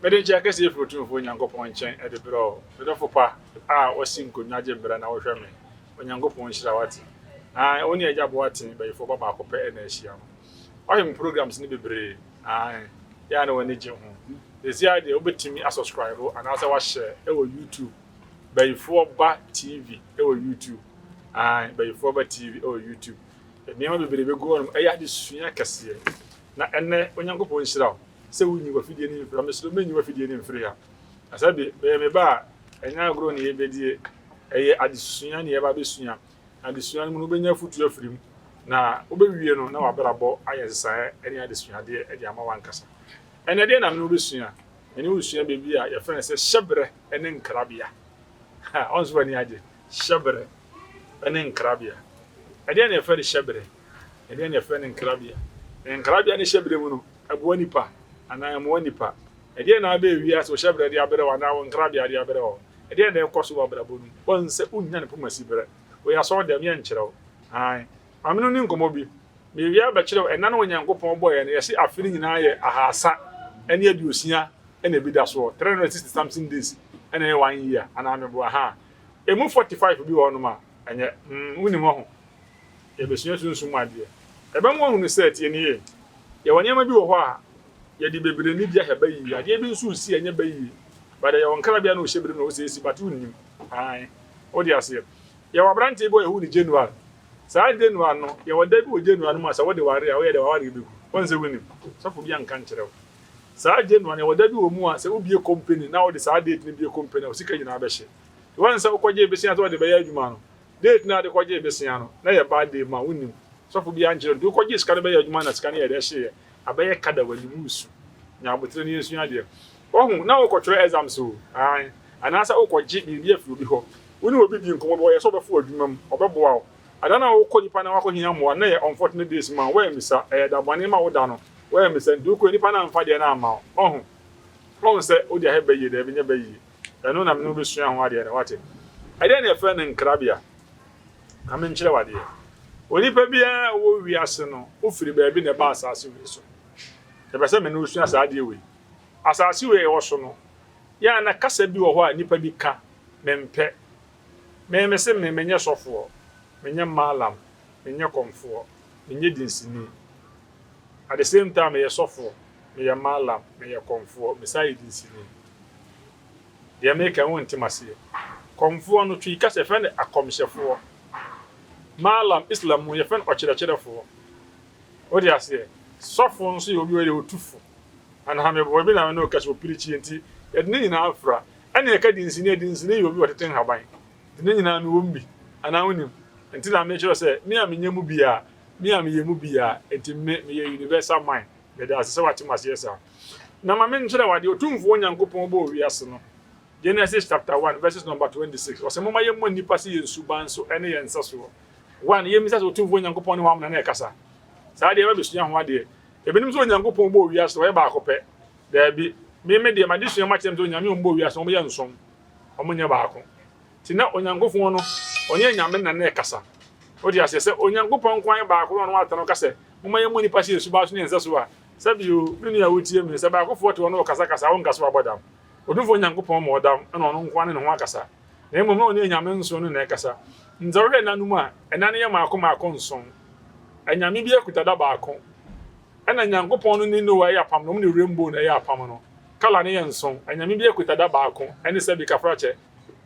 Mede nkyia kɛseɛ firi Otumfoɔ Nyankopɔn nkyɛn de brɛ wo, me dɔfo pa a wasi nkonnwa gye mbrɛ na wohwɛ me. Onyankopɔn nhyira wo ate. Ae, wo ne Agya Boateng, bayifoɔ ba baako pɛ na ahyia no. Woahwɛ me programs no bebree, ae, yɛ a na w'ani gye ho. Seesei ara deɛ wobɛtumi asubscribe anaasɛ woahyɛ wɔ YouTube, Bayifoɔ Ba TV wɔ YouTube, ae, Bayifoɔ Ba TV wɔ YouTube. Nneɛma bebree bɛgu hɔnom, ɛyɛ adesua kɛseɛ. Na ɛnnɛ, Onyankopɔn nhyira wo. Sɛ wonyi w'afidie no mfiri ha, mesrɛ wo mɛnyi w'afidie no mfiri ha. Na sɛ bi, bɛyɛ me ba a, ɛnyɛ agorɔ ne yɛbɛdie, ɛyɛ adesua ne yɛba abɛsua. Na adesua no mu no, wobɛnya afutuo afiri mu, na wobɛwie no na w'abrabɔ ayɛ nsesaeɛ ne adesuadeɛ de ama w'ankasa. Ɛnnɛ deɛ na me ne wo bɛsua? Me ne wo resua biribi a yɛfrɛ no sɛ hyɛberɛ ne nkrabea. Ha, ɔn sɛ w'ani agye? Hyɛberɛ ne nkrabea. Ɛdeɛn na yɛfrɛ no hyɛberɛ? Ɛdeɛn na yɛfrɛ no nkrabea? Na nkrabea ne hyɛberɛ mu no, ɛboa nipa anaa ɛmmoa nipa? Ɛdeɛn na abɛɛ wiase wo hyɛberɛ de abrɛ wo anaa wo nkrabea de abrɛ wo? Ɛdeɛn na ɛkɔ so wɔ abrabɔ no mu? Woahu sɛ wonnya ne pomasiberɛ. Wei asɔre dɛm yɛnkyerɛ wo. Aane. Maame no ni nkɔmmɔ bi. Mewie abɛkyerɛ wo ɛna no Onyankopɔn bɔeɛ no yɛse afe no nyinaa yɛ 360 na ebi da soɔ, 360 something days na ɛyɛ one year anaa meboa haa. Emu 45 bi wɔ hɔnom a ɛnyɛ, mm, wonim wɔ ho. Yɛbɛsua sunsum mu adeɛ. Ɛbɛma woahunu sɛ, tie no yie, yɛwɔ nneɛma bi wɔ hɔ a yɛde bebree ne bi ahwɛ bayie, adeɛ bi nso resi a ɛnyɛ bayie, but ɛyɛ wo nkrabea na ɔhyɛ bere mu na wosɛ esi, but wonnim. Ae, wode aseɛ. Yɛwɔ aberanteɛ bi wɔ yɛwoo no January. Saa January no, yɛwɔ da bi wɔ January no mu a sɛ wode ware a, woyɛ dɛ w'awareɛ bɛgu. Woahu sɛ wonnim. Sɔfo bi anka nkyerɛ wo. Saa January no, yɛwɔ da bi wɔ mu a sɛ wobue company na wode saa date no bue company a, wo sika nyinaa bɛhye. Nti woahu sɛ wokɔgyee bosea sɛ wode bɛyɛ adwuma no, Date no a wode kɔgyee bosea no, na ɛyɛ bad day ma wo, wonnim. Sɔfo biara nkyerɛ wo. Nti wokɔgyee sika no bɛyɛɛ adwuma na sika no yɛɛ dɛ ɛhyeeɛ. Abɛyɛ ka da w'anim, woresu. Nya aboterɛ na yɛnsua adeɛ. Wahu, na worekɔtwerɛ exams o, aane, anaasɛ worekɔgye biribi afiri obi hɔ. Wo ne obi di nkɔmmɔ bi, ɔyɛ sɛ ɔbɛfa wo adwuma mu, ɔbɛboa wo. Ada no a wokɔ nipa no hɔ akɔhia mmoa no, na ɛyɛ unfortunate days ma wo, woammisa, ɛyɛ da bɔne ma wo da no, woammisa, nti wokɔe nipa no amfa deɛ no amma wo. Wahu? Wahu sɛ wode ahɛ bayie, daabi, nyɛ bayie. Ɛno na me ne wo bɛsua ho adeɛ no, woate? Ɛdeɛn na yɛfrɛ no nkrabea? Ma menkyerɛ wo adeɛ. Onipa biara a ɔwɔ wiase no, wofiri baabi na ɛbaa asase wei so. Yɛpɛ sɛ me ne wo sua saa adeɛ wei. Asase wei a yɛwɔ so no, yɛ a na kasa bi wɔ hɔ a nnipa bi ka, mempɛ. Me, mese me, menyɛ sɔfoɔ, menyɛ mallam, menyɛ kɔmfoɔ, menyɛ dinsini. At the same time, meyɛ sɔfoɔ, meyɛ mallam, meyɛ kɔmfoɔ, mesan yɛ dinsini. Deɛ mereka yi, wonte m'aseɛ. Kɔmfoɔ no, Twi kasa, yɛfrɛ no akɔmhyɛfoɔ. Mallam, Islam mu, yɛfrɛ no ɔkyerɛkyerɛfoɔ. Wote aseɛ? Sɔfo nso yɛ obi a ɔyɛ ɔtu fo. Anaa meboa bi na me ne wo kasa, ɔpirikyi nti, yɛde ne nyinaa fra. Ɛna yɛka dinsini a, dinsini yɛ obi a ɔtete nhaban. Nti ne nyinaa mewɔ mu bi. Anaa wonim? Nti na mekyerɛ sɛ, me a menyɛ mu biara, me a meyɛ mu biara, nti me, meyɛ universal mind. Meda ase sɛ woate m'aseɛ saa. Na ma menkyerɛ wo adeɛ, Otumfoɔ Nyankopɔn bɔɔ wiase no, Genesis chapter 1 verses number 26, ɔse, Momma yɛmmɔ nnipa sɛ yɛn suban so ne yɛn nsɛsoɔ. 1, Yɛmmisa sɛ Otumfoɔ Nyankopɔn ne hwan na na ɛkasa? Saa deɛ yɛbɛbɛsua ho adeɛ. Ebinom sɛ Onyankopɔn bɔɔ wiase no, ɔyɛ baako pɛ. Daabi. Me me deɛ, m'adesua mu akyerɛ me sɛ Onyame a ɔmbɔɔ wiase no, wɔyɛ nson. Wɔnyɛ baako. Nti na Onyankopɔn no, ɔne anyame na na ɛkasa. Wote aseɛ? Sɛ Onyankopɔn nko ara yɛ baako na ɔno atena hɔ ka sɛ, Momma yɛmmɔ nnipa sɛ yɛn suban so ne yɛn nsɛso a, sɛbi o, me nua a wotie me, sɛ baakofoɔ te hɔ na ɔkasakasa a, wonka sɛ wabɔ dam. Otumfoɔ Nyankopɔn mmɔɔ dam na ɔno nko ara ne ne ho akasa, na mmom na ɔne anyame nson no na ɛkasa. Nti sɛ wohwɛ nna no mu a, nna no yɛ mmaako mmaako nson. Anyame biara kuta da baako. Ɛna Nyankopɔn no ne Noah yɛ apam no, wɔn ne rainbow na ɛyɛ apam no. Colour no yɛ nson. Anyame biara kuta da baako, ɛne sɛbi kafrakyɛ,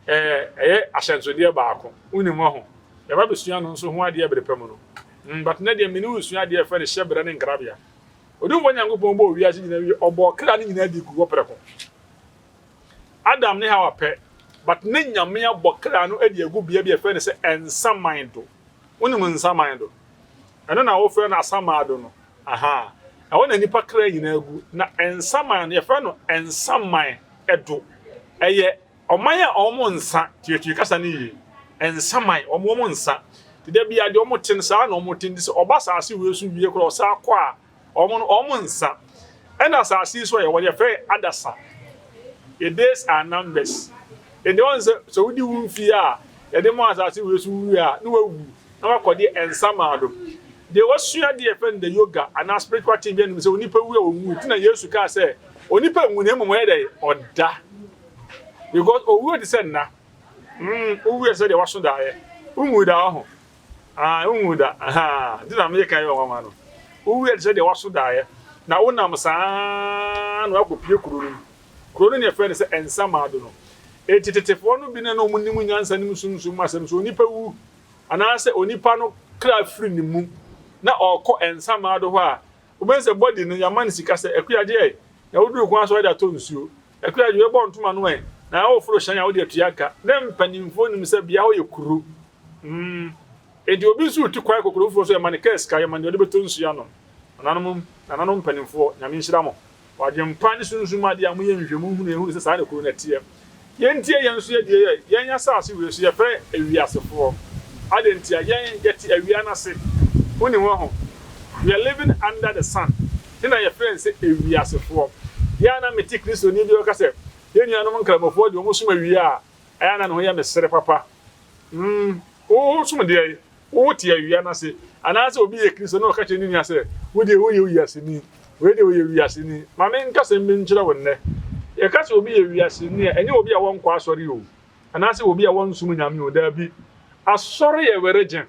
ɛɛ, ɛyɛ ahyɛnsodeɛ baako. Wonim wahu? Yɛba bɛsua no nso ho adeɛ bere pa mu no. Mm, but nnɛ deɛ me ne wo resua adeɛ a yɛfrɛ no hyɛbrɛ ne nkrabea. Otumfoɔ Nyankopɔn bɔɔ wiase nyinaa wie, ɔbɔɔ kra no nyinaa de guu hɔ prɛko. Adam ne Hawa pɛ, but ne Nyame abɔ kra no de agu bea bi a yɛfrɛ no sɛ nsaman do. Wonim nsaman do? Ɛno na wofrɛ no asamado no. Ahaa. Ɛhɔ na nnipa kra nyinaa gu. Na nsaman no, yɛfrɛ no nsaman do. Ɛyɛ ɔman a wɔn nsa, tuatua kasa no yie, nsaman, wɔn nsa. Nti da biara deɛ wɔte no, saa na wɔte. Nti sɛ ɔba asase wei so wie koraa, ɔsan kɔ a, wɔn no, wɔn nsa. Ɛna asase yi so a yɛwɔ no, yɛfrɛ yɛ adasa. Yɛ days are numbers. Nti wɔn sɛ, sɛ wodi wo mfie a, yɛde ma asase wei so wie a, na wawu, na wakɔde nsaman do. Deɛ wasua adeɛ a yɛfrɛ no the yoga anaa spiritual thing bi anim sɛ onipa wu a ɔnwu nti na Yesu kaa sɛ onipa nwu na mmom ɔyɛ dɛ ɔda because owuo te sɛ nna wowu yɛ sɛ deɛ waso daeɛ wonwu da ɔho ah wonwu da aha nti na meyɛ kan yɛ ɔnwanwa no wowu yɛ te sɛ deɛ waso daeɛ na wonam saa na wakɔpie kuro no mu kuro no ne yɛfrɛ no sɛ Nsamado no enti tetefoɔ no bi na na wɔn nim nyansa nim sunsum asɛm so onipa wu anaasɛ onipa no kra firi ne mu na ɔrekɔ nsamado hɔ a, wobɛhu sɛ body no yɛama no sika sɛ, Akua gye ɛ, na woduru kwan so a wode atɔ nsuo. Akua gye wei bɔ ntoma no ɛ, na woforo hyɛn a wode atua ka. Na mpanimfoɔ nim sɛ bea hɔ yɛ kuro. Mm. Enti obi nso retu kwan kɔ kuro foforɔ so, yɛma no kaa sika, yɛma no deɛ ɔde bɛtɔ nsuo anom. Nananom, nananom mpanimfoɔ, Nyame nhyira mo. Wɔ adwempa ne sunsum adeɛ a moyɛ nhwehwɛmu hunu yɛhunu sɛ saa na kuro no teɛ. Yɛntie yɛn nso yɛdeɛ yɛ yɛn asase wei so yɛfrɛ awiasefoɔ. Adɛn ntia? Yɛn yɛte awia no ase. Wonim wɔ ho? We are living under the sun. Nti na yɛfrɛ yɛn sɛ awiasefoɔ. Yɛ a na mete Kristoni bi a ɔka sɛ yɛn nuanom Nkramofoɔ deɛ wɔn som awia a, ɛyɛ a na ne ho yɛ me sere papa. Mm, wo som deɛ Wote awia no ase. Anaasɛ obi yɛ Kristoni na ɔka kyerɛ ne nua sɛ, Wo deɛ woyɛ wiaseni, wei deɛ ɔyɛ wiaseni. Ma menka asɛm bi nkyerɛ wo nnɛ. Yɛka sɛ obi yɛ wiaseni a, ɛnyɛ obi a wɔnkɔ asɔre o, anaasɛ obi a wɔnsom Nyame o, daabi. Asɔre yɛ religion.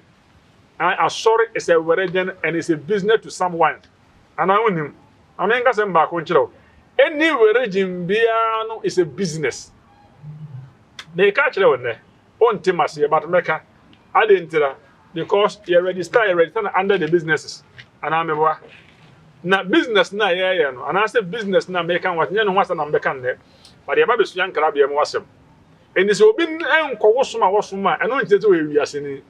Asɔre is a religion and it's a business to someone. Anaa wonnim? Ma menka asɛm baako nkyerɛ wo. Any religion biara no is a business. Meka akyerɛ wo nnɛ. Wonte maseɛ but mɛka. Adɛn ntira? Because yɛ register yɛ register no under the businesses anaa meboa? Na business no a yɛyɛ no anaasɛ business no a meka ho asɛm nyɛ ne ho asɛm na mebɛka nnɛ but yɛba bɛsua nkrabea mu asɛm. Enti sɛ obi nkɔ wo som a wɔsom a ɛno nkyerɛ sɛ ɔyɛ wiaseni.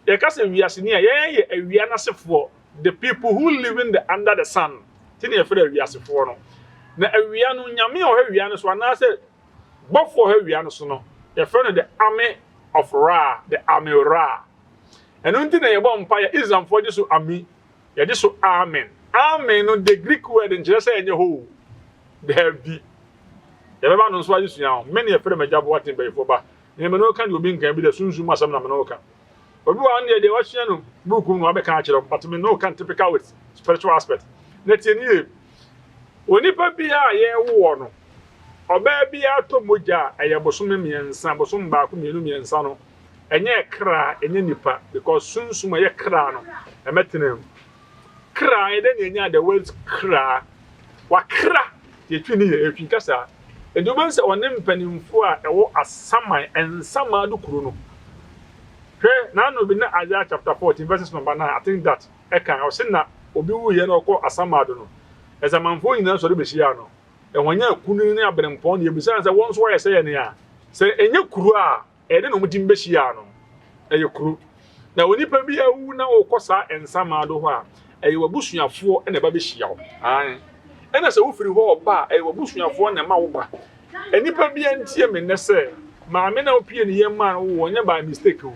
Yɛka sɛ wiaseni a yɛn yɛ awia no asefoɔ, the people who live in the under the sun nti na yɛfrɛ awiasefoɔ no. Na awia no, Nyame a ɔhwɛ awia no so anaasɛ Bɔfo a ɔhwɛ wia no so no, yɛfrɛ no the Army of Ra, the Army Ra. Ɛno nti na yɛbɔ mpaeɛ, Islamfoɔ gye so Ami, yɛgye so Amen. Amen no, the Greek word nkyerɛ sɛ ɛnyɛ hɔ o. Daabi. Yɛbɛba no nso adesua ho. Me ne yɛfrɛ m'agya Boateng Bayifoɔ ba. Nea me ne wo ka deɛ obi nka bi da, sunsum mu asɛm na me ne wo ka. Obi wɔ hɔ no deɛ deɛ wasua no book mu na wabɛka akyerɛ wo, but me ne wo ka no typical with spiritual aspect. Na tie no yie. Onipa biara a yɛrewoɔ no, ɔbaa biara tɔ mogya a, ɛyɛ bosome mmiɛnsa, bosome baako, mmienu, mmiɛnsa no, ɛnyɛ kra, ɛnyɛ nipa, because sunsum a ɛyɛ kra no, ɛmɛtena mu. Kra, ɛyɛ dɛ na ɛnya the word kra, wakra, yɛtwi ne yɛ, ɛtwi kasa. Nti wobɛhu sɛ ɔne mpanimfoɔ a ɛwɔ asaman, nsamado kuro no. Hwɛ, n'ano bi na Isaiah chapter 14 verses number 9, I think that. Ɛka, ɔse na obi wuiɛ na ɔkɔɔ asamado no, nsamanfoɔ nyinaa sɔre bɛhyiaa no. Ɛhwanyan akunini ne aberempɔn na yɛbisaa no sɛ wɔn nso wɔayɛ sɛ yɛn a? Sɛ ɛnyɛ kuro a, ɛyɛ dɛn na wɔtumi bɛhyiaa no? Ɛyɛ kuro. Na onipa bi awu na wokɔ saa nsamado hɔ a, ɛyɛ w'abusuafoɔ na ɛba bɛhyia wo. Aane. Ɛna sɛ wofiri hɔ reba a, ɛyɛ w'abusuafoɔ na ɛma wo ba. Nnipa biara ntie me nnɛ sɛ, maame no a wopie ne yam maa no woo ɔnyɛ by mistake o.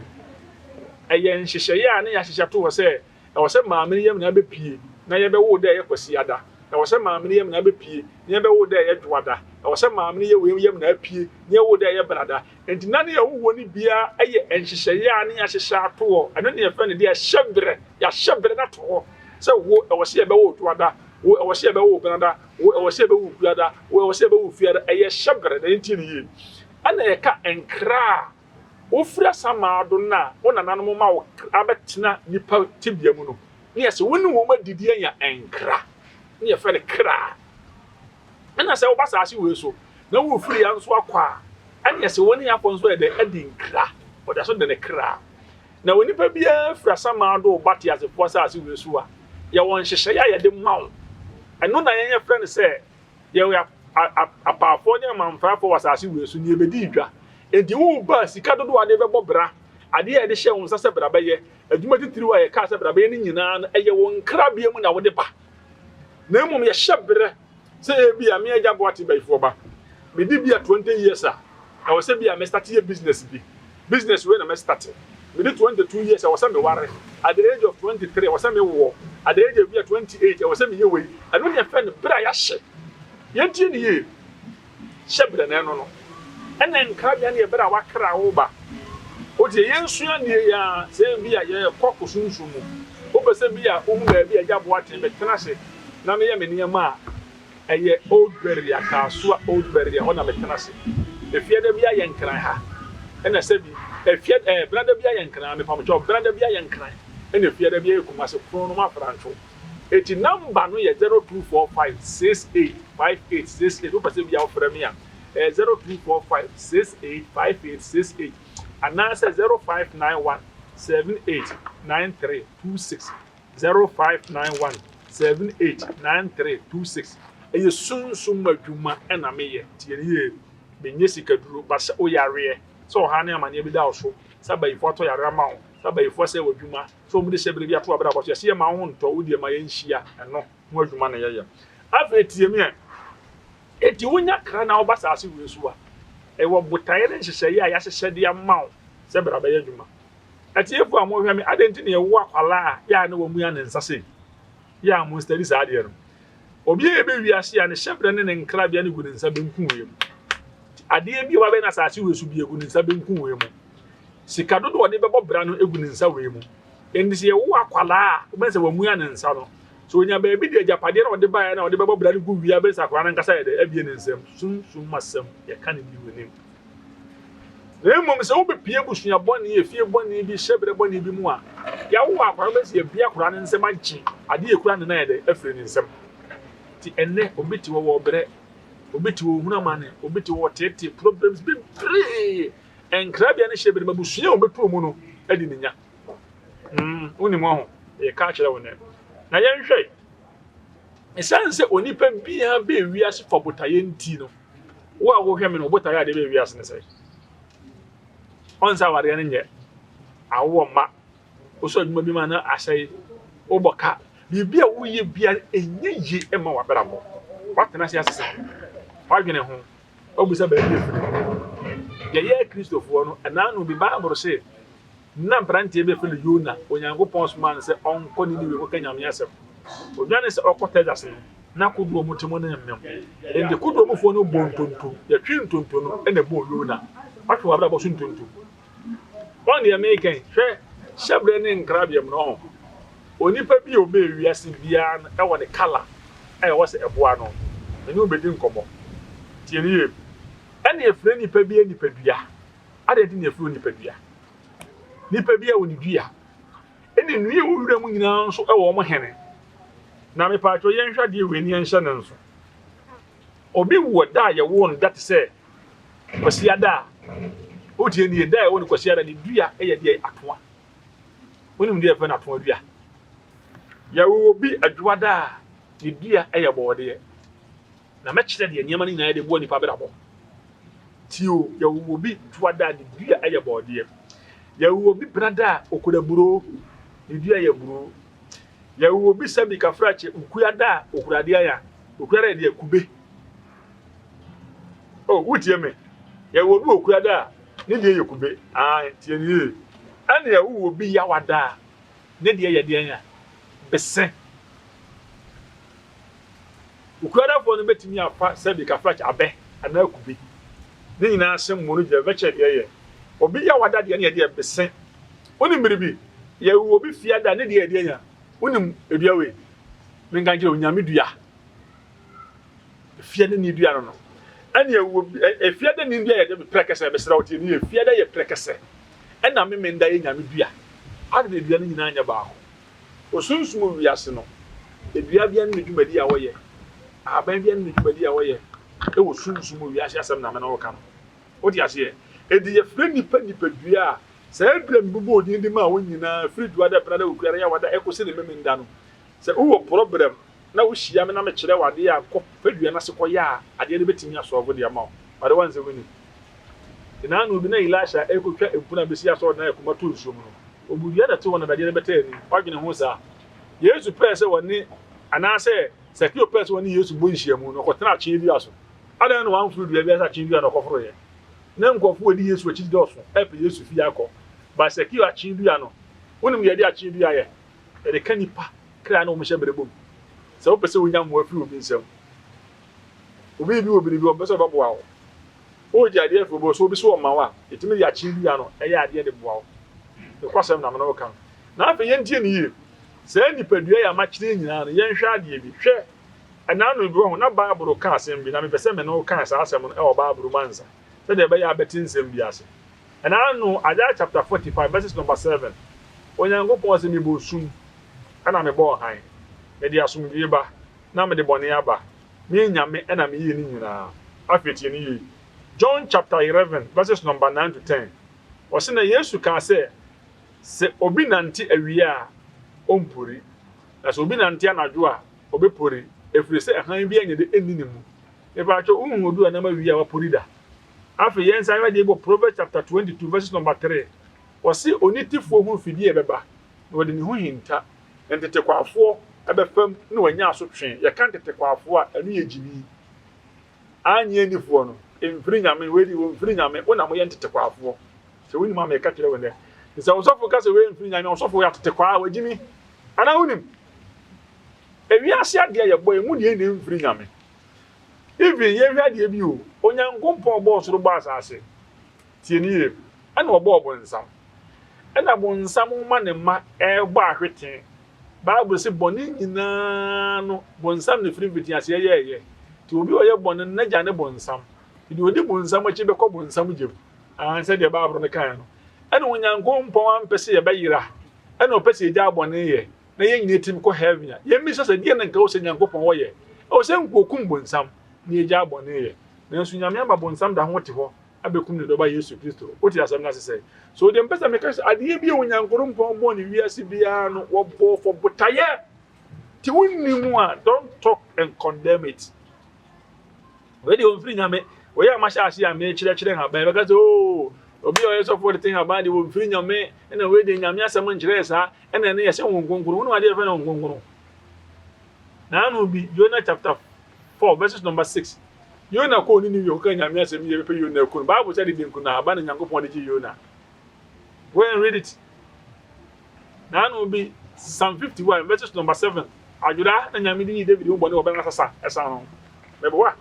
Ɛyɛ nhyehyɛeɛ a na yɛahyehyɛ ato hɔ sɛ ɛwɔ sɛ maame no yam na abɛpue na yɛbɛwo wo dɛ ɛyɛ Kwasiada, ɛwɔ sɛ maame no yam na abɛpue na yɛbɛwo wo dɛ ɛyɛ Dwoada, ɛwɔ sɛ maame no yɛ wei yam na apue na yɛwo wo dɛ ɛyɛ Benada. Enti na ne yɛwo wɔ no biara yɛ nhyehyɛeɛ a na yɛahyehyɛ ato hɔ. Ɛno na yɛfrɛ no deɛ ɛhyɛ berɛ. Yɛahyɛ berɛ no ato hɔ sɛ wo, ɛwɔ sɛ yɛbɛwo wo Dwoada, wo, ɛwɔ sɛ yɛbɛwo wo Benada, wo, ɛwɔ sɛ yɛbɛwo wo Kuada, wo, ɛwɔ sɛ yɛbɛwo wo Fiada. Ɛyɛ hyɛ berɛ, na yɛntie no yie. Ɛna yɛka nkra a Wofiri asamando no a wo nananom ma wo abɛtena nnipa tebea mu no, ne yɛ sɛ wo ne wɔn adidi anya nkra, ne yɛfrɛ no kra. Ɛna sɛ woba saase wei so na wofiri ya nso akɔ a, ɛne yɛ sɛ wo ne akɔ nso yɛ dɛ adi nkra, ɔda so de ne kra. Na onipa biara firi asamando ba teasefoɔ asaase wei so a, yɛwɔ nhyehyɛeɛ a yɛde ma wo. Ɛno na yɛn yɛfrɛ no sɛ Yɛwɔ apaafoɔ ne amanfrafoɔ wɔ asase wei so, na yɛbɛdi dwa. Enti woreba a, sika dodoɔ a wode bɛbɔ bra, adeɛ a yɛde hyɛɛ wo nsa sɛ bra bɛyɛ, adwuma titiriw a yɛkaa sɛ bra bɛyɛ no nyinaa no, ɛyɛ wo nkrabea mu na wode ba. Na mmom yɛhyɛ berɛ sɛ ebia me agya Boate Bayifoɔ ba, medi bi a 20 years a, ɛwɔ sɛ bi a me starte yɛ business bi. Business wei na mɛ starte. Medi 22 years ɛwɔ sɛ me ware. At the age of 23 ɛwɔ sɛ me woɔ. At the age of bi a 28 ɛwɔ sɛ me yɛ wei. Ɛno ne yɛfrɛ no berɛ a yɛahyɛ. Yɛntie no yie. Hyɛ berɛ na ɛno no. Ɛna nkrabea no yɛ berɛ a wakra wo ba. Wotie, yɛnsua nneɛ yi ara, sɛ ebi a yɛrekɔ kɔ sunsum mu. Wopɛ sɛ bi a wohu baabi a Agya Boateng metena ase na meyɛ me nneɛma a, ɛyɛ Old Berea, Kasoa Old Berea, hɔ na metena ase. Efiada biara yɛ Nkran ha, ɛna sɛbi Efia ɛɛ Benada biara yɛ Nkran, mepamkyɛw, Benada biara yɛ Nkran, ɛna Efiada biara yɛ Kumasi, Kronom Afrantwo. Eti number no yɛ 0245 68 58 68, wopɛ sɛ bi a wofrɛ me a, ɛyɛ 0245 68 58 68 anaasɛ 0591 78 93 26, 0591 78 93 26. Ɛyɛ sunsum adwuma na meyɛ, tie no yie. Menyɛ sikaduro, but sɛ woyareɛ, sɛ ɔhaw ne amaneɛ bi da wo so, sɛ abayifoɔ atɔ yareɛ ama wo, sɛ abayifoɔ asɛe w'adwuma, sɛ wɔde hyɛberɛ bi ato w'abrabɔ so, yɛse yɛma wo ho ntɔ wo deɛ ma yɛnhyia, ɛno ho adwuma na yɛyɛ. Afei tie me ɛ, enti wonya kra na woba saase wei so a, ɛwɔ botaeɛ ne nhyehyɛeɛ a yɛahyehyɛ de ama wo sɛ bra bɛyɛ adwuma. Atiefo a mohwɛ me, adɛn nti na yɛwo akwadaa a yɛ a na wamua ne nsa sei? Yɛ a mo study saa adeɛ no. Obi a yɛbɛ wiase a ne hyɛbrɛ ne ne nkrabea no gu ne nsa benkum wei mu. Adeɛ bi a wabɛn asase wei so bi egu ne nsa benkum wei mu. Sika dodoɔ a ɔde bɛbɔ bra no egu ne nsa wei mu. Enti sɛ yɛwo akwadaa a, wobɛn sɛ wamua ne nsa no. So onya baabi de agyapadeɛ na ɔde baeɛ na ɔde bɛbɔ bra no gu wie a, bɛn sɛ akwadaa no ankasa yɛ dɛ abie ne nsam. Sunsum asɛm, yɛka no di w'anim. Na mmom sɛ wobepue abusua bɔne, efie bɔne bi, hyɛberɛ bɔne bi mu a, yɛawo akwadaa no bɛsi abue akwadaa no nsam agye adeɛ a ekura ne nan yɛ dɛ afiri ne nsam. Nti ɛnnɛ obi te hɔ wɔ ɔbrɛ, obi te hɔ ohunu amane, obi te hɔ ɔteetee problems bebree. Nkrabea ne hyɛberɛ mu abusua a wɔbɛtu mu no adi ne nya. Mm, wonim ho, yɛka akyerɛ wo nnɛ. Na yɛnhwɛ, ɛsiane sɛ onipa biara bɛɛ wiase fa botaeɛ nti no, Wo a wohwɛ me no, wo botaeɛ a de bɛyɛ wiase ne sɛ ɔnsɛ awareɛ no nyɛ awoɔ mma wosɔ adwuma bi ma na asɛe wobɔ ka biribi a woyɛ biara ɛnyɛ yie ma w'abrabɔ woatena ase asesa woadwene ho wobisa baabi afiri yɛyɛ kristofoɔ no ɛnaa no bi bible se Ná aberanteɛ bi a wɔfrɛ no Yona, Onyankopɔn somaa no sɛ ɔnkɔ Niniwe nkɔka Nyame asɛm. Ɔdwanee sɛ ɔrekɔ Texas no, na kodoɔ mu te mu no mmem. Enti kodoɔ mufoɔ no bɔɔ ntonto, yɛtwee ntonto no na ɛbɔɔ Yona. Woahwɛ w'abrabɔ so ntonto? Wɔn deɛ meka yi, hwɛ, hyɛberɛ ne nkrabea mu no, ɔho. Onipa bi a ɔbɛɛ wiase biara no wɔ ne kala a ɛwɔ sɛ ɛboa no. Me ne wo bɛdi nkɔmmɔ. Tie no yie. Ɛna yɛfrɛ nipa bi nipadua. Adɛn nti na yɛfrɛ onipadua? Nipa bi wɔ ne dua. Ɛna nnua a ɛwɔ wura mu nyinaa nso wɔ wɔn hene. Na mepatwo yɛnhwɛ adeɛ wei ne yɛnhyɛ no nso. Obi wɔ da a yɛwoo no da te sɛ Kwasiada a, wotie nie, da a yɛwoo no Kwasiada ne dua yɛ deɛ atoa. Wonim deɛ yɛfrɛ no atoa dua? Yɛwoo obi Adwoada a, ne dua yɛ bɔɔdeɛ. Na mɛkyerɛ deɛ nneɛma no nyinaa yɛ de boa nipa abrabɔ. Tie o, yɛwɔ obi toada a ne dua yɛ bɔɔdeɛ. Yɛwɔ obi benada a okura buroo, ne dua yɛ buroo. Yɛwɔ obi sɛbi kafrakye okuada a okura adeɛ aya, okura dɛ deɛ kube. Oh, wotie me? Yɛwɔ obi okuada a ne deɛ yɛ kube. Ah, tie ne yie. Ɛna yɛwɔ obi yawada a ne deɛ yɛ deɛn a? Bese. Okuadafoɔ no bɛtumi afa sɛbi kafrach abɛ anaa kube. Ne nyinaa ase mmo no gyina bɛkyɛ deɛ yɛ. Obi yawada deɛ ne yɛ deɛ bese. Wonim biribi? Yɛwɔ obi fiada ne deɛ yɛ deɛ nya. Wonim edua wei? Menka nkyerɛ wo, nyame dua. Fiada ni dua no no. Ɛne ɛwɔ fiada ni dua yɛ deɛ prɛkɛsɛ, mesrɛ wo tie ne yɛ. Fiada yɛ prɛkɛsɛ. Ɛna memenda yɛ nyame dua. Ade na dua no nyinaa nyɛ baako. Osunsum wiase no, dua biara ne ne dwumadi a ɔyɛ, ahaban biara ne ne dwumadi a ɔyɛ wɔ sunsum wiase asɛm na me ne wo reka no. Wote aseɛ? Enti yɛfrɛ nnipa nipadua a, saa dua a mebobɔɔ din de maa wo nyinaa, firi Dwoada, Benada, Okuada, Yawada, ɛkɔsi ne Memenda no, sɛ wowɔ prɔbrɛm na wohyia me na mekyerɛ wo adeɛ a, kɔ pɛ dua no ase kɔyɛ a, adeɛ no bɛtumi asɔlvo de ama wo. But woansɛ wonim. Nti naano bi na Elisha rekɔtwa mpuna bɛsi asɔredan a akuma tɔ nsuo mu no, Obu dua na ɛte hɔ na dadeɛ no bɛtɛ ani. Woadwene ho saa? Yesu pɛɛ sɛ wɔne, anaasɛ Sakeo pɛɛ sɛ ɔne Yesu bɔ nhyiamu no, ɔkɔtenaa akyee dua so. Adɛn na wamforo dua biara sɛ akyee dua na ɔkɔforoeɛ? Na nkurɔfoɔ a wɔdi Yesu akyi dɔɔso repɛ Yesu fie akɔ. But Sakeo akyee dua no, wonim deɛ yɛde akyee dua yɛ? Yɛde ka nnipa kra ne wɔn hyɛberɛ bom. Sɛ wopɛ sɛ wonya mmoa firi obi nsam, obi bi wɔ biribi, ɔmpɛ sɛ ɔbɛboa wo. Wogye adeɛ firi obi hɔ, sɛ obi so ɔma wo a, yɛtumi de akyee dua no yɛ adeɛ de boa wo. Nokwasɛm na me ne wo ka no. Na afei yɛntie no yie. Saa nipadua yi a makyerɛ yi nyinaa no, yɛnhwɛ adeɛ bi. Hwɛ, ɛna ano bi wɔ ho, na Bible ka asɛm bi, na mepɛ sɛ me ne wo ka saa asɛm no wɔ Bible mu ansa, sɛdeɛ ɛbɛyɛ a bɛte nsɛm bi ase. Ɛna ano, Isaiah chapter 45 verses number 7, Onyankopɔn se, Mebɔɔ sum, ɛna mebɔɔ hann. Mede asomdwoe ba, na mede bɔne aba. Me Nyame na meyɛɛ ne nyinaa. Afei tie no yie. John chapter 11 verses number 9 to 10, ɔse, Na Yesu kaa sɛ, Sɛ obi nante awia a, ɔmpori, na sɛ obi nante anadwo a, ɔbɛpori, ɛfiri sɛ hann biara nyɛ dɛ nni ne mu. Mepakyɛw, wonhuu obi a ɔnam awia a wapori da? Afei yɛnsan nhwɛ adeɛ bi wɔ Proverbs chapter 22 verses number 3. Ɔse, Onitefoɔ hunu fidie a ɛbɛba, na ɔde ne ho hinta. Ntetekwaafoɔ bɛfa mu na wanya asotwe. Yɛka ntetekwaafoɔ a, ɛno yɛ gyimi. Annye annifoɔ no, mfiri Nyame, wei deɛ wɔmfiri Nyame, wo na moyɛ ntetekwaafoɔ. Sɛ wonim a meka kyerɛ wo nnɛ. Sɛ ɔsɔfo ka sɛ wei mfiri Nyame a, ɔsɔfo yɛ atetekwaa, wagyimi. Anaa wonim? Ewiase adeɛ a yɛbɔ, emu deɛ na ɛmfiri Nyame. Even yɛnhwɛ adeɛ bi o, Onyankopɔn bɔɔ soro bɔɔ asase. Tie no yie. Ɛna ɔbɔɔ bonsam. Ɛna bonsam ma ne mma ɛrebɔ ahwete. Bible se bɔne nyinaa no, bonsam na ɛfiri mfitiaseɛ yɛɛyɛ. Nti obi a ɔyɛ bɔne no, n'agya ne bonsam. Nti deɛ ɔdi bonsam akyi bɛkɔ bonsam gya mu. Aane, sɛdeɛ Bible no kaeɛ no. Ɛna Onyankopɔn ampɛ sɛ yɛbɛyera, ɛna ɔpɛ sɛ yɛgyaa bɔne yɛ, na yɛn nyinaa tumi kɔ heaven a, yɛmmisa sɛ deɛn na nka ɛwɔ sɛ Nyankopɔn ɔyɛ? Ɛwɔ sɛ nka ɔkum bonsam na yɛgyaa bɔne yɛ. Nanso Nyame ama bonsam da ho te hɔ abɛkum ne dɔba Yesu Kristo. Wote asɛm no ase sɛn? So deɛ mpɛ sɛ meka sɛ adeɛ bi a Onyankoropɔn bɔɔ ne wiase biara no, wɔbɔɔ for botaeɛ. Nti wonni mu a, don't talk and condemn it. Wei deɛ ɔmfiri Nyame. Wei a mahyɛ ase a mekyerɛkyerɛ nhaban, bɛka sɛ oo, obi a ɔyɛ sɔfoɔ de te nhaban deɛ ɔmfiri Nyame, ɛna wei deɛ Nyame asɛm nkyerɛɛ saa, ɛna ɛno yɛhyɛ Honhom Kronkron. Wonim adeɛ yɛfrɛ no Honhom Kronkron? Naano bi, Jonah chapter 4 verses number 6. Yona kɔɔ Niniwe kɔkaa Nyame asɛm yie bɛpɛ Yona aku no. Bible sɛ dede nku no ahaban na Nyankopɔn de gyee Yona. Go and read it. Naano bi, Psalm 51 verses number 7. Adwera na Nyame de yii David ho bɔne wɔ bɛn asasa ɛsan ho. Meboa.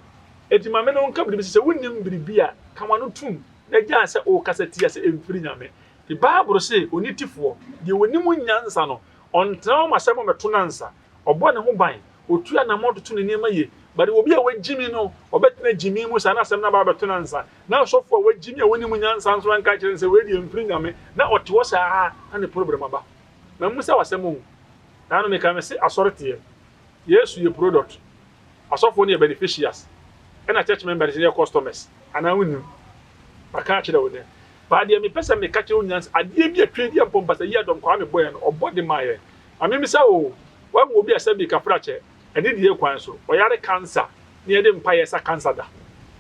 Enti ma me ne wo nka biribi sɛ sɛ wonnim biribi a, ka w'ano tom na gyaa sɛ wokasa tia sɛ ɛmfiri Nyame. The Bible se onitefoɔ, deɛ onim nyansa no, ɔntena hɔ ma asɛm mmɛto no ansa. Ɔbɔ ne ho ban, otu anammɔn toto ne nneɛma yie. But obi a wagyimi no, ɔbɛtena gyimi mu saa na asɛm no aba abɛto no ansa. Na ɔsɔfo a wagyimi a onim nyansa nso anka ankyerɛ no sɛ wei deɛ mfiri Nyame, na ɔte hɔ saa na ne problem aba. Mammisa wo asɛm o. Naano meka mese asɔre teɛ. Yesu yɛ product. Asɔfoɔ no yɛ beneficias ɛna church members no yɛ customers anaa wonnim? Maka akyerɛ wo dɛn? But deɛ mepɛ sɛ meka kyerɛ wo nyinaa ne sɛ adeɛ bi a Twedeɛ Mpɔmpasa yi Adɔm Kwame bɔeɛ no ɔbɔ de maa yɛn. Ma memmisa wo o, woahu obi a sɛbi kafrakyɛ, anidie kwan so, ɔyare cancer na yɛde mpaeɛ sa cancer da?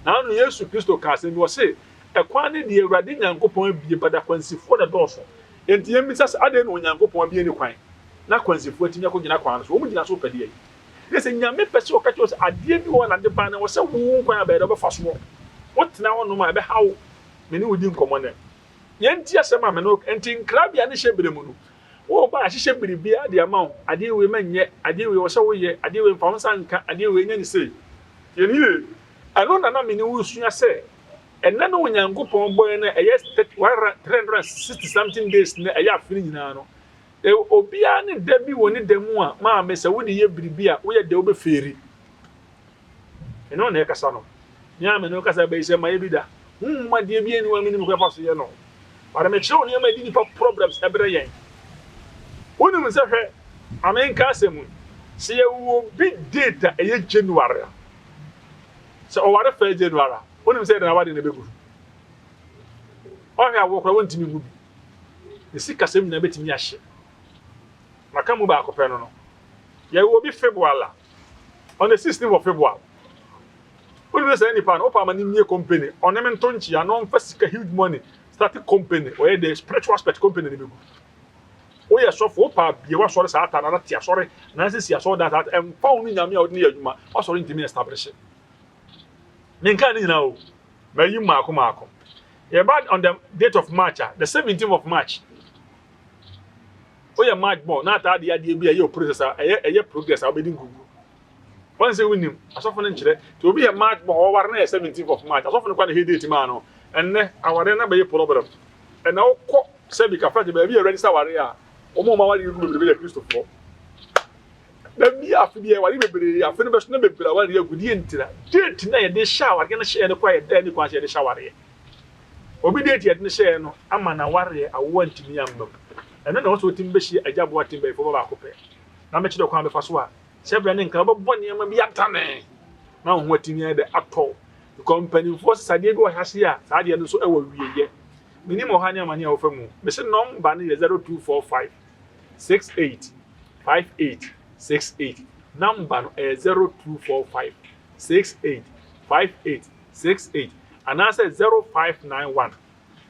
Naano Yesu Kristo kaa asɛm bi, ɔse, Ɛkwan no deɛ Awurade Nyankopɔn abue but akwansifoɔ na ɛdɔɔso. Enti yɛmmisa sɛ adɛn na Onyankopɔn abue ne kwan na akwansifoɔ atumi akɔgyina kwan no so? Wɔn gyina so repɛ deɛn? Ne sɛ Nyame pɛ sɛ ɔka kyerɛ wo sɛ adeɛ bi wɔ hɔ na ade baa no ɛwɔ sɛ wo wo kwan a bɛyɛ dɛ wobɛfa soɔ. Wotena hɔ nom a ɛbɛha wo. Me ne wo di nkɔmmɔ nnɛ. Yɛnti asɛm a me ne wo ka. Nti nkrabea ne hyɛberɛ mu no, woreba a yɛahyehyɛ biribiara de ama wo. Adeɛ wei mɛnyɛ, adeɛ wei ɛwɔ sɛ woyɛ, adeɛ wei mfa wo nsa nka, adeɛ wei nyɛ no sei. Tie no yie. Ɛno na na me ne wo resua sɛ ɛnnɛ no Onyankopɔn bɔeɛ no a ɛyɛ 360 something days no ɛyɛ afe no nyinaa no, Obiara ne da bi wɔ ne da mu a, maame, sɛ wode yɛ biribi a, woyɛ dɛ wobɛfeeri. Me ne wo na ɛkasa no. Me a me ne wo kasa bɛyi sɛ mayɛ bi da. Honhom adeɛ bi nni hɔ a menim kwan fa so yɛ no. But mekyerɛ wo nneɛma a ɛde nnipa problems ɛbrɛ yɛn. Wonim sɛ hwɛ, ma menka asɛm yi, sɛ yɛwɔ obi date a ɛyɛ January a, sɛ ɔware first January a, wonim sɛ yɛde n'awadeɛ no bɛgu. Ɔhwɛ a wo koraa wontumi ngu bi. Ne sikasɛm nyinaa bɛtumi ahye. Maka mu baako pɛ no no. Yɛwɔ obi February a, on the 16th of February. Wonim sɛ saa nipa no, wopɛ ama no mmie company, ɔne me nto nkyea na ɔmfa sika huge money start company, ɔyɛ the spiritual aspect company no bɛgu. Woyɛ sɔfo, wopɛ abie w'asɔre saa ta na te asɔre anaasɛ si asɔre dan saa ta, ɛmfa wo ne Nyame a wode no yɛ adwuma, w'asɔre ntumi establish. Menkaa ne nyinaa o, mayi mmaako mmaako. Yɛba on the date of March a, the 17th of March, woyɛ March born na ataa de adeɛ bi a ɛyɛ process a ɛyɛ ɛyɛ progress a wobɛdi nkugu. Wɔn sɛ wonim asɔfo no nkyerɛ. Nti obi yɛ March born ɔware na yɛ 17th of March asɔfo no kɔ na ɛhwɛ date maa no. Ɛnnɛ aware no abɛyɛ problem. Ɛnna wokɔ sɛbi kafra te baabi a register aware a wɔn a wɔn aware gu bebrebe yɛ Kristofoɔ. Da bi afe bi yɛware bebree, afe no bɛso na bebree aware agu. Deɛ ntira, date na yɛde hyɛ awareɛ no hyɛɛ no koraa yɛda ani kwan sɛ yɛde hyɛ awareɛ. Obi date yɛde no hyɛɛ no ama n'awareɛ awoɔ antumi amma mu. Ɛno na ɛwɔ sɛ wotumi bɛhyia Agya Boateng Bayifo ba baako pɛ na mekyerɛ kwan a bɛfa so a hyɛbrɛ ne nkra wobɛbɔ nneɛma bi atane na wo ho atumi ayɛ dɛ atɔ wo. Because mpanimfoɔ sɛ adeɛ bi wɔ ahyɛaseɛ a saa adeɛ no nso wɔ wieyɛ. Menim ɔhaw ne amane a wofa mu. Mese nɔmba no yɛ 0245 68 58 68. Nɔmba no ɛyɛ 0245 68 58 68 anaasɛ 0591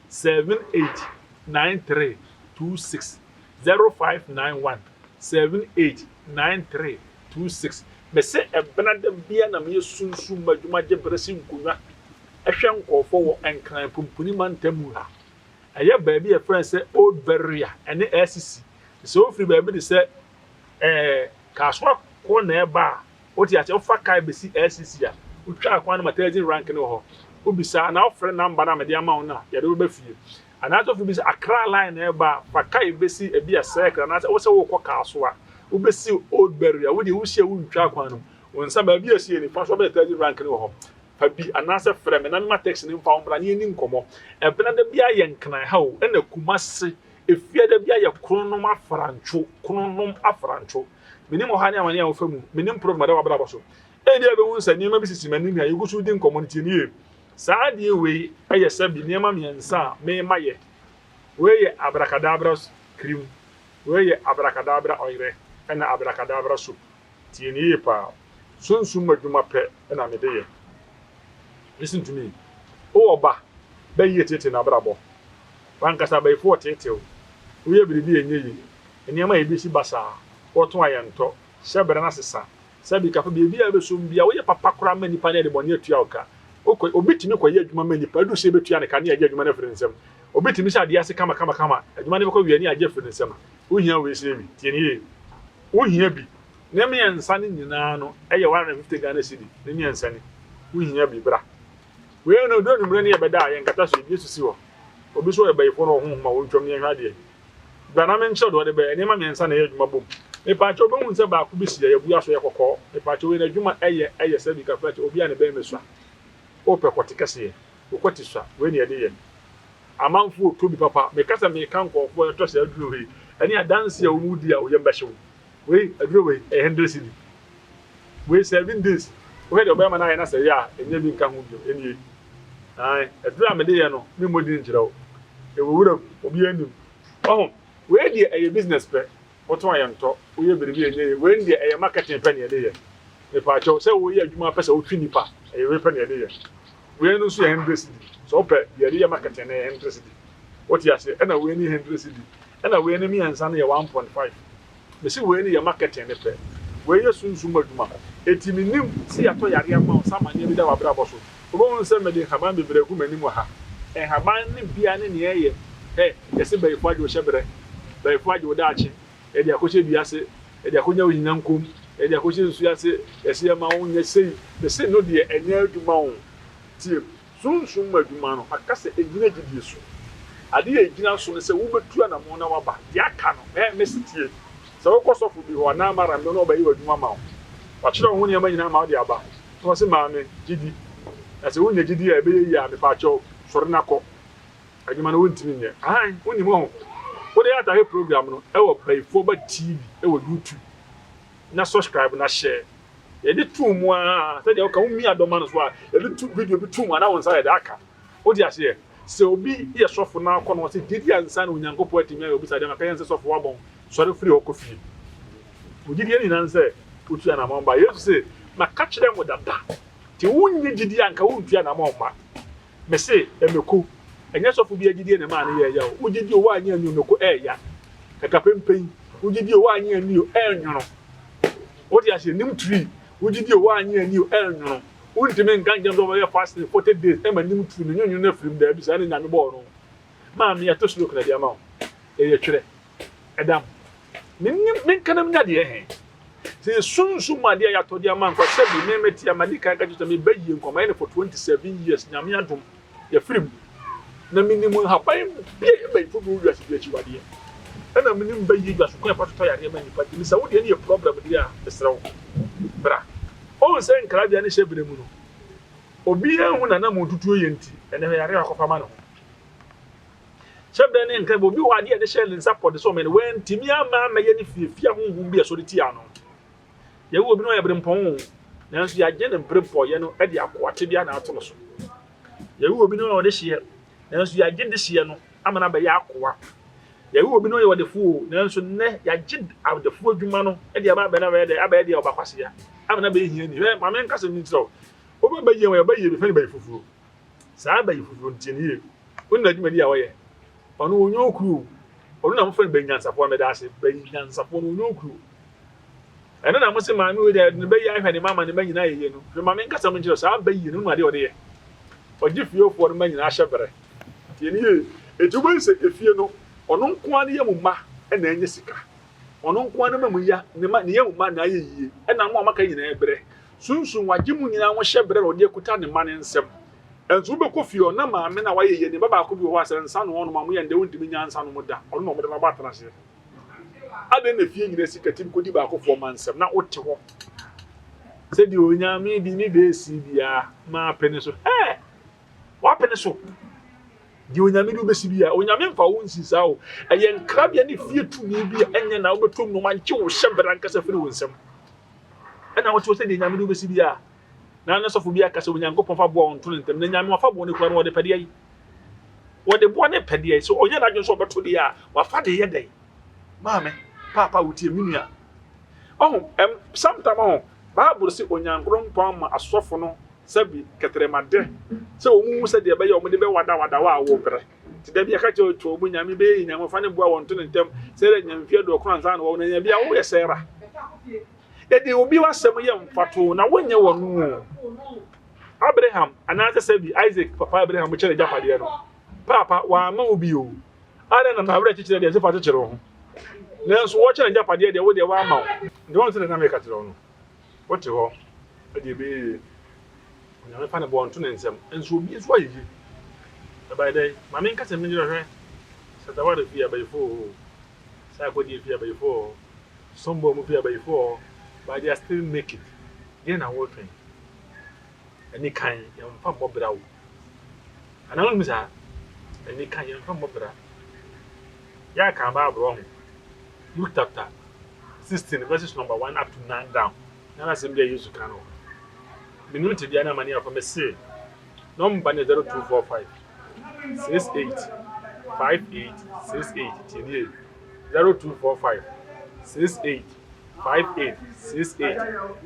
78 93 26 0591 78 93 26. Mese ɛbena da bia na meyɛ sunsum adwuma gye bere se nkonnwa hwɛ nkurɔfoɔ wɔ Nkran Pumpuni mantam mu ha. Ɛyɛ baabi a yɛfrɛ no sɛ Old Berea ɛne LCC. Sɛ wofiri baabi te sɛ ɛɛ Kasoa kɔ na ɛba a, wote aseɛ, wofa kaa bɛsi LCC a, wotwa kwan no ma Tezin rank no wɔ hɔ. Wobisa anaa wofrɛ namba no a mede ama wo no a, yɛde wo bɛba fie. Anaasɛ wofiri bi sɛ Accra line na ɛba a, fa kaa bɛsi ebi a Circle anaasɛ wo sɛ wokɔ Kasoa, wobɛsi Old Berea. Wo deɛ wosi a wontwa kwan no mu. Wo nsa baabi a ɛsi yɛ nifa so wobɛyɛ Tezin rank no wɔ hɔ. Fa bi anaasɛ frɛ me na mema taxi no mfa wo mmra na yɛnni nkɔmmɔ. Ɛbena da biara yɛ Nkran ha o, ɛna Kumasi. Efie da biara yɛ Kronom Afrantwo, Kronom Afrantwo. Menim ɔhaw ne amane a wofa mu, menim problem a ɛda w'abrabɔ so. Ebia wobɛhu sɛ nneɛma bi sisi m'anim a yɛgu so redi nkɔmmɔ no, tie no yie. Saa adeɛ wei yɛ sɛbi nneɛma mmiɛnsa a mema yɛ. Wei yɛ abracadabra cream, wei yɛ abracadabra ɔyerɛ, ɛna abracadabra soap. Tie no yie paa. Sunsum mu adwuma pɛ na mede yɛ. Listen to me. Wowɔ ba, bɛ yie teetee n'abrabɔ. W'ankasa abayifoɔ reteetee wo. Woyɛ biribi a ɛnyɛ yie. Nneɛma a ebi si basaa. Wotɔn a yɛntɔ. Hyɛ bra na sesa. Sɛbi kafa biribi a ɛbɛsom biara, woyɛ papa koraa ma nnipa na yɛde bɔne atua wo ka. Wokɔ, obi tumi kɔyɛ adwuma ma nnipa, ɛduru sɛ yɛbɛtua ne ka ne yɛagye adwuma no afiri ne nsam. Obi tumi hyɛ adeɛ ase kama kama kama, adwuma no bɛkɔ wie ne yɛagye afiri ne nsam. Wohia wei sɛ bi. Tie no yie. Wohia bi. Ne mmiɛnsa no nyinaa no yɛ 150 Ghana cedi. Ne mmiɛnsa ni. Wohia bi, bra. Wei no, ɛduru anwummerɛ ne yɛbɛda a, yɛnkata so, yɛbue so si hɔ. Obi nso ɔyɛ bayifoɔ na ɔwɔ honhom a, wɔntwam ne yɛnhwɛ adeɛ. Bra na menkyerɛ deɛ ɔde bɛyɛ. Nneɛma mmiɛnsa na ɛyɛ adwuma bom. Mepaakyɛw, wobɛhu sɛ baako bi si ha, yɛabua so, ɛyɛ kɔkɔɔ. Mepaakyɛw, wei n'adwuma yɛ yɛ sɛ bi kafra kyɛ obi a ne bɛrima sua. Wopɛ kɔte kɛseɛ, wo kɔte sua, wei na yɛde yɛ. Amanfoɔ retɔ bi papa. Meka sɛ meka nkurɔfoɔ a ɛtɔ saa aduro wei ne adanseɛ a wɔdi a, wo yam bɛhye wo. Wei, aduro wei, ɛyɛ hundred cedi. Wei 7 days. Wohwɛ deɛ ɔbɛrima no ayɛ na sɛ ɛyɛ a, ɛnyɛ bi nka ho bio. Ɛnie. Ae, aduro a mede yɛ no, memmɔ din nkyerɛ wo. Ɛwɔ wuram, obiara nim. Ɔho, wei deɛ ɛyɛ business pɛ. Wotɔn a yɛntɔ, woyɛ biribi a ɛnyɛ yie. Wei deɛ ɛyɛ marketing pɛ na yɛde yɛ. Mepaakyɛw, sɛ woyɛ adwuma pɛ sɛ wotwe nipa, ɛyɛ wei pɛ na yɛde yɛ. Wei no nso yɛ 100 cedi. Sɛ wopɛ deɛ yɛde yɛ marketing no, ɛyɛ 100 cedi. Wote aseɛ? Ɛna wei ne 100 cedi. Ɛna wei ne mmiɛnsa no yɛ 1.5. Mesi wei no yɛ marketing ne pɛ. Wei yɛ sunsum adwuma. Eti menim sɛ yɛatɔ yare ama wo, sɛ amanneɛ bi da w'abrabɔ so. Wobɛhu sɛ mede nhaban bebree agu m'anim wɔ ha. Nhaban no bia ne nea ɛyɛ. Ɛ, yɛse bayifo agye wo hyɛberɛ, bayifo agye wo daakye, yɛde akɔhyɛ dua ase, yɛde akɔnya wo nyina nkom, yɛde akɔhyɛ nsuo ase, yɛse yɛma wo nyɛ sei. Mese no deɛ ɛnyɛ adwuma o. Tie, sunsum mu adwuma no, maka sɛ ɛgyina gyidie so. Adeɛ a ɛgyina so ne sɛ wobɛtu anammɔn na woaba. Deɛ aka no, ɛ, mese tie, sɛ wokɔ sɔfo bi hɔ anaa maram bi hɔ na ɔbɛyɛ w'adwuma ma wo, wakyerɛ wo ho nneɛma nyinaa ma wode aba, na ɔse maame, gye di. Na sɛ wonya gyidi a ɛbɛyɛ yie a, mepaakyɛw, sɔre na kɔ. Adwuma no wontumi nyɛ. Ahan, wonim ɔho. Wode atahwɛ program no ɛwɔ Bayifoɔ TV ɛwɔ YouTube. Na subscribe na share. Yɛde too mu ara, sɛdeɛ woka wo mia dɔma no so a, yɛde to video bi too mu a na wo nsa yɛ de aka. Wote aseɛ? Sɛ obi yɛ sɔfo na akɔ na ɔse gyedi ansa na Onyankopɔn atumi ayɛ obi saa deɛ maka yɛn sɛ sɔfo wabɔn, sɔre firi hɔ kɔ fie. Wo gyidie nyinaa ne sɛ wotu anammɔn ba. Yesu se, maka kyerɛ mo dada, nti wonnye gyidie a nka wontu anammɔn mma. Mese, ɛmɛko. Ɛnyɛ sɔfo bi agyidie na ɛmaa no yɛɛ ya o. Wo gyidie o, woanyɛ anni o, mɛko ɛɛya. Kakapempen, wo gyidie o, woanyɛ anni o, ɛɛnwono. Wote aseɛ, nim tiri, wo gyidie o, woanyɛ anni o, ɛɛnwono. Wontumi nka nkyɛn sɛ wɔbɛyɛ fasting 40 days ɛma nim tiri no nwonwono no afiri mu, daabi, saa ne Nyame bɔɔ no. Maame, yɛto stroke na de ama wo. Ɛyɛ twerɛ. Ɛdam. Menim, menka na menya deɛ he. Sɛ yɛsunsum mu adeɛ a yɛatɔ de ama nkwa sɛ bi me mete a madi kan ka kyerɛ sɛ meba yie nkwa mayɛ no for 27 years Nyame adom yɛfiri mu na menim nhaban bi a ɛbɛyifo bi wɔ wiase bi akyiwadeɛ. Ɛna menim bɛyie dwa so kwan a yɛfa so tɔ yareɛ ma nnipa nti sɛ wo deɛ no yɛ problem deɛ a mesrɛ wo bra. Wohu sɛ nkrabea ne hyɛberɛ mu no obiara nhu n'anammɔn tutuo yɛ nti ɛnɛ hwɛ yareɛ a wakɔfa ama ne ho. Hyɛberɛ ne nkrabea obi wɔ hɔ adeɛ a yɛde hyɛɛ ne nsa pɔ de sɛ ɔmɛ no wantumi amma ammɛyɛ ne fie fie ahonhom bi a ɛsɔre tia no. Yɛwɔ obi na ɔyɛ berempɔn o nanso yɛagye ne berempɔyɛ no de akoa tebea na ato no so. Yɛwɔ obi na ɔyɛ ɔdehyeɛ nanso yɛagye dehyeɛ no ama no abɛyɛ akoa. Yɛwɔ obi na ɔyɛ ɔdefo o, nanso nnɛ yɛagye adefo adwuma no de aba abɛn abɛyɛ dɛ, abɛyɛ deɛ ɔba kwasea, ama no abɛyɛ hiani. Hwɛ, ma menka asɛm bi nkyerɛ wo. Wobɛ bayie ma yɛba yie bɛfɛ no bayi fufuo. Saa bayi fufuo no, tie no yie. Wonim n'adwumadi a ɔyɛ? Ɔno ɔnyɛ okuro o. Ɔno na mofrɛ no bayi nyansafoɔ no, meda ase. Bayi nyansafoɔ no, ɔnyɛ okuro. Ɛno na mose maame wei deɛ, ne bayi ahwɛ ne mma ama ne mma nyinaa ayɛ yie no. Hwɛ, ma menka asɛm nkyerɛ wo, saa bayi no, wonim adeɛ a ɔde yɛ? Ɔgye fiefoɔ no mma nyinaa hyɛ berɛ. Tie no yie. Enti wobɛhu sɛ efie no, ɔno nko ara ne yam mma na anya sika. Ɔno nko ara ne mma mu ya, ne mma, ne yam mma na ayɛ yie. Ɛna mo a moaka nyinaa brɛ. Sunsum, wagye mo nyinaa ho hyɛ berɛ na ɔde akuta ne mma no nsam. Nso wobɛkɔ fie hɔ, na maame no a wayɛ yie, ne ba baako bi wɔ hɔ a sɛ nsa na ɔnom a, moyɛ no dɛ, wontumi nnya nsa nom da. Ɔno na wɔde no aba atenaseɛ. Adɛn na fie nyinaa sika tumi kɔdi baakofoɔ mma nsam na wote hɔ sɛdeɛ Onyame de me bɛsi biara mapene so? Hɛɛ! W'apene so. Deɛ Onyame de wo bɛsi bi a, Onyame mfa wo nsi saa o. Ɛyɛ nkrabea ne fie tumi bi a ɛnyɛ na wobɛtɔ mu na wɔagye wo hyɛbrɛ ankasa firi wo nsam. Ɛna wote hɔ sɛ deɛ Nyame de wo bɛsi bi a, na ne sɔfo bi aka sɛ Onyankopɔn fa boa ɔnto ne ntam. Na Nyame wafa boɔ no kura no wɔde pɛdeɛ yi. Wɔde boɔ ne pɛdeɛ yi. So ɔnyɛ n'adwene sɛ ɔbɛto deɛ a, wafa de yɛ dɛn? Maame, paapa wotie me nua. Ɔho, ɛm, sometime ɔho, Bible se Onyankronkpɔn ama asɔfo no sɛbi kɛtrɛma dɛ, sɛ wɔn hu sɛdeɛ ɛbɛyɛ a wɔde bɛwadawada wo a wobrɛ. Nti da bi ɛka kyerɛ wo, wɔn nyame bɛyɛ yi, nyame fa ne boa wɔn to ne ntɛm, Sarah nya mfeɛ aduokron ansa na wɔwo no, anya bi a woyɛ Sarah. Yɛde obi w'asɛm yɛ mfatoho na wonyɛ wɔn o. Abraham anaasɛ sɛbi Isaac papa Abraham kyɛ n'agyapadeɛ no, paapa wamma wo bi o. Adɛn na n'awerɛkyekyerɛ deɛ ɛsɛ fa kyekyere wo ho, nanso wɔkyɛ n'agyapadeɛ deɛ wo deɛ wamma wo. Nti wɔn sɛ na meka kyerɛ wo no. Wote hɔ deɛ ɛbɛyɛ yie. Onyame fa ne boɔ nto ne nsam. Nso obi nso ayɛ yie. Ɛbae dɛn? Ma menka sɛ mengyina hwɛ. Shatta Wale fie abayifo oo. Sarkodie fie abayifo oo. Stonebwoy mo fie abayifo oo. But they are still make it. Deɛn na woretwɛn? Anikan yɛmfa mmɔ bra o. Anaa wonim saa? Anikan yɛmfa mmɔ bra. Yɛaka Bible wɔ ho. Luke chapter 16 verses number 1 up to 9 down. Na n'asɛm bi a Yesu ka no. Menim tebea ne amane a ɔfa mese nɔmba ne 0245 68 58 68 tie nie 0245 68 58 68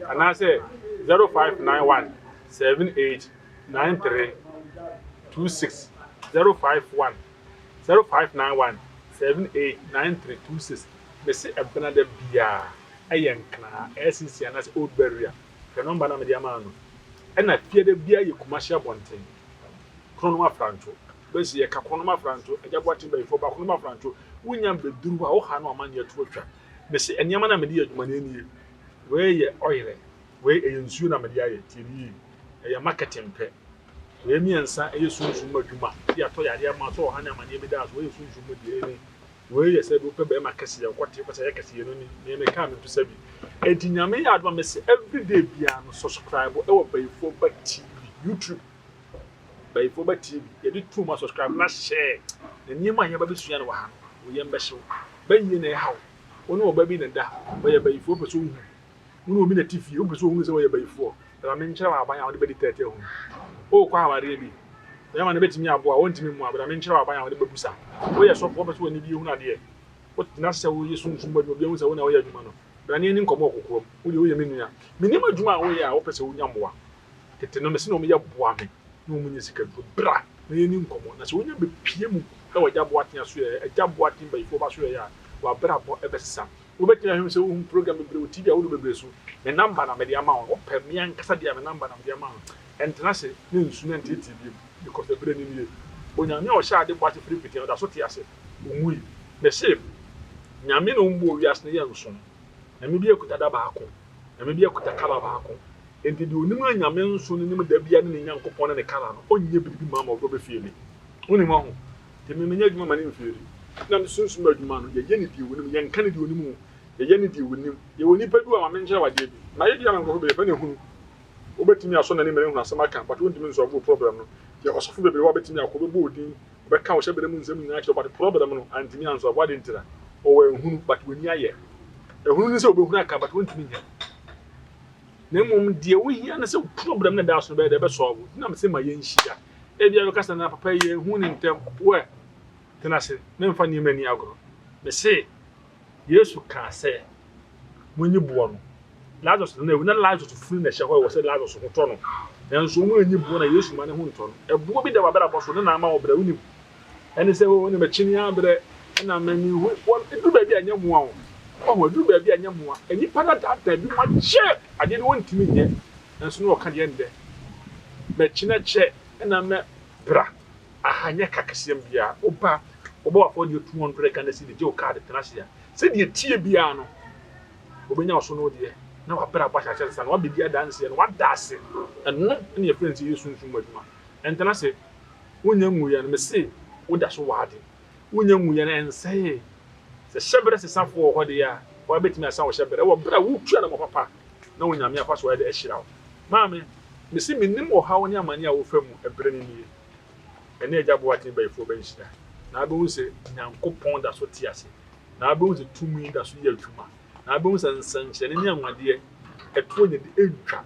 anaasɛ 0591 78 93 26 051 0591 78 93 26 Mese ɛbena da biaa ɛyɛ nkraa SCC anaasɛ Old Barrier hwɛ nɔmba no a mede ama wo no ɛna fie da biaa yɛ Kumasi abɔnten Kronom Afranto bɛsi yɛka Kronom Afranto Agya Boateng Bayifoɔ ba Kronom Afranto wonya bɛduru hɔ a woha no amanneɛ to atwa Mese nneɛma no a mede yɛ adwuma no nie wei yɛ ɔyerɛ wei ɛyɛ nsuo na mede ayɛ tie no yie ɛyɛ marketing pɛ Wei miensa yɛ sunsum mu adwuma de atɔ yareɛ ama sɛ ɔha ne amaneɛ bi daa so. Wei yɛ sunsum mu deɛ ɛne wei yɛ sɛ bi wopɛ bɛrima kɛseyɛ wokɔte wopɛ sɛ ɛyɛ kɛseyɛ no ni me me kaa me to sɛ bi. Enti Nyame yɛ adom a mese everyday biara no subscribe ɛwɔ Bayifoɔ Ba TV YouTube Bayifoɔ Ba TV yɛde tum a subscribe na share na nneɛma a yɛba bɛsua no wɔ ha no wo yam bɛhyew. Bayie na ɛhaw wo ne ɔba bi na da ɔyɛ bayifoɔ wopɛ sɛ ohu Wo ne obi na ɛte fie, wopɛ sɛ ohunu sɛ woyɛ bayifoɔ, na ma menkyerɛ wo aban a wode bɛdi tɛɛtɛɛ hunu. Worekɔ awareɛ bi, bɛrima no bɛtumi aboa wo, ɔntumi mmoa wo, bra menkyerɛ wo aban a wode bɛbusa. Woyɛ sɔfoɔ, wopɛ sɛ w'ani bie hunu adeɛ, wotena ase sɛ woyɛ sunsum mu adwuma, obiara hu sɛ wo na woyɛ adwuma no, bra na yɛnni nkɔmmɔ wɔ kokoam. Wo deɛ woyɛ me nua. Menim adwuma a woyɛ a wopɛ sɛ wonya mmoa. Tete no, mese na wɔyɛ boa me na wɔnya sikaduro. Bra na yɛnni nkɔmmɔ. Na sɛ wonya bɛpue mu wɔ Agya Boateng asoɛeɛ, Agya Boateng bayifoɔ ba asoɛeɛ a, w'abrabɔ bɛsesa. Wobɛtumi ahwɛ sɛ wohu program bebree wɔ TV ahodoɔ bebree so. Me number na mede ama wo. Wopɛ me ankasa deɛ a, me number na mede ama wo. Ɛntena ase na nsu na nteetee bio because ɛberɛ no nie. Onyame a ɔhyɛɛ ade bɔ ase firi mfitiaseɛ no, ɔda so te ase. Ɔnwui. Mese, Nyame na ɔmbɔɔ wiase no yɛ nson. Nyame biara kuta da baako. Nyame biara kuta colour baako. Enti deɛ ɔnim anyame nson no nim da biara ne ne Nyankopɔn ne ne colour no, ɔnyɛ biribi mma ma ɔdɔ bɛfeeli. Wonim wahu? Nti me menyɛ adwuma ma ne mfeeli. Na me sunsum adwuma no, yɛyɛ no deɛ wɔnim, yɛnka no deɛ wɔnim o, yɛyɛ no deɛ wɔnim. Yɛwɔ nipa bi wɔ ma menkyerɛ wo adeɛ bi. Mayɛ bi ama nkurɔfoɔ bebree, yɛfrɛ no ehunu. Wobɛtumi asɔ n'ani ma no ahunu asɛm aka, but wontumi nsɔlve wo problem no. Yɛ ɔsɔfo bebree hɔ a wobɛtumi akɔ, ɔbɛbɔ wo din, ɔbɛka wo hyɛberɛ mu nsɛm nyinaa akyerɛ wo, but problem no, antumi ansɔlve. Adɛn ntira? Ɔwɔ ehunu, but w'ani ayɛ. Ehunu ne sɛ wobɛhunu aka, but wontumi nyɛ. Na mmom deɛ wohia ne sɛ wo problem no da so no bɛyɛ dɛ, ɛbɛsɔlve. Nti na mese ma yɛnhyia. Ebia wobɛka sɛ, na papa yi yɛnhu no ntɛm. Wɛ! Tena ase na mfa nneɛma nni agorɔ. Mese, Yesu kaa sɛ, Monyi boɔ no. Lazarus na awu, na Lazarus funu na ɛhyɛ hɔ, ɛwɔ sɛ Lazarus ho tɔ no. Nanso wɔn anyi boɔ na Yesu ma ne ho ntɔ no. Ɛboɔ bi da w'abrabɔ so, ne na ama wo brɛ, wonim. Ɛne sɛ, oh, ne makyini abrɛ, ɛna m'ani hu. Wɔn, ɛduru baabi a ɛnyɛ mmoa o. Ɔho, ɛduru baabi a ɛnyɛ mmoa. Nnipa no adaadaa bi mu akyɛ adeɛ no wɔntumi nyɛ. Nanso na wɔka deɛ ɛndɛ. Makyini akyɛ, ɛna mɛ bra. Aha nyɛ ka kɛseɛm biara. Wo ba wɔbɔ w'afɔdeɛ 200 Ghana cedi gye wo card tena ase a, sɛdeɛ ɛteɛ biara no wɔbɛnya wo so no deɛ na w'abrabɔ ahyɛ aseɛ asesa na wabɛdi adanseɛ na wada ase. Ɛno na yɛfrɛ no sɛ yɛyɛ sunsum mu adwuma. Ɛntena ase, wonnya nwuiɛ no mese woda so wɔ ade. Wonnya nwuiɛ no ɛnsɛee. Sɛ hyɛberɛ sesafoɔ wɔ hɔ deɛ a, wɔbɛtumi asa wo hyɛberɛ wɔ berɛ a wotu anamɔ papa na Onyame afa so ayɛ dɛ ahyira wo. Maame, mese mennim ɔhaw ne amaneɛ a wofa mu ɛberɛ no nie. Ɛne Agya Boateng Bayifoɔ bɛnhyira, na abɛhu sɛ Nyankopɔn da so te ase, na abɛhu sɛ tumi da so yɛ adwuma, na abɛhu sɛ nsɛnkyerɛnne ne anwanwadeɛ ɛtoɔ nyɛ de ɛntwa.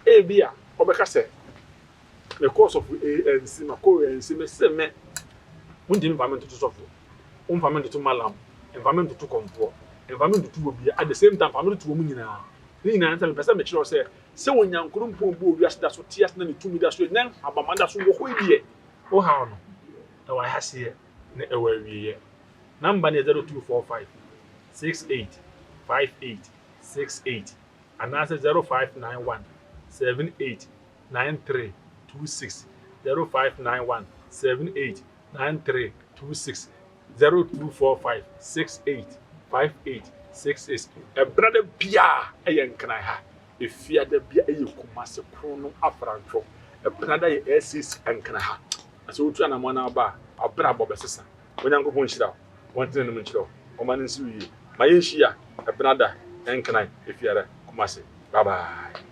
Ebia wɔbɛka sɛ, Mekɔɔ sɔfo A ansi, makɔ A ansi, mese me, wontumi mfa me ntoto sɔfo, womfa me ntoto malam, mfa me ntoto kɔmfoɔ, mfa me ntoto obiara, at the same time fa me toto wɔn nyinaa. Ne nyinaa ne sɛ mepɛ sɛ mekyerɛ wo sɛ Sɛ Onyankrompɔn bɔɔ wiase da so te ase na ne tumi da so na nhabamma da so wɔ hɔ yi deɛ, wo haw no, ɛwɔ ahaseɛ na ɛwɔ awieɛ. Number no yɛ 0245 68 58 68 anaasɛ 0591 78 93 26, 0591 78 93 26, 0245 68 58 66. Ɛberɛ da biara ɛyɛ Nkran ha. Efiada bia ɛyɛ Kumasi Kronom Afrantwo. Ɛbenada yɛ SCC Nkran ha. Na sɛ wotu anamɔn na woba a, w'abrabɔ bɛsesa. Onyankopɔn nhyira wo, ɔntene n'anim nkyerɛ wo, ɔmma no nsi wo yie. Ma yɛnhyia Ɛbenada, Nkran, Efiada, Kumasi. Bye bye.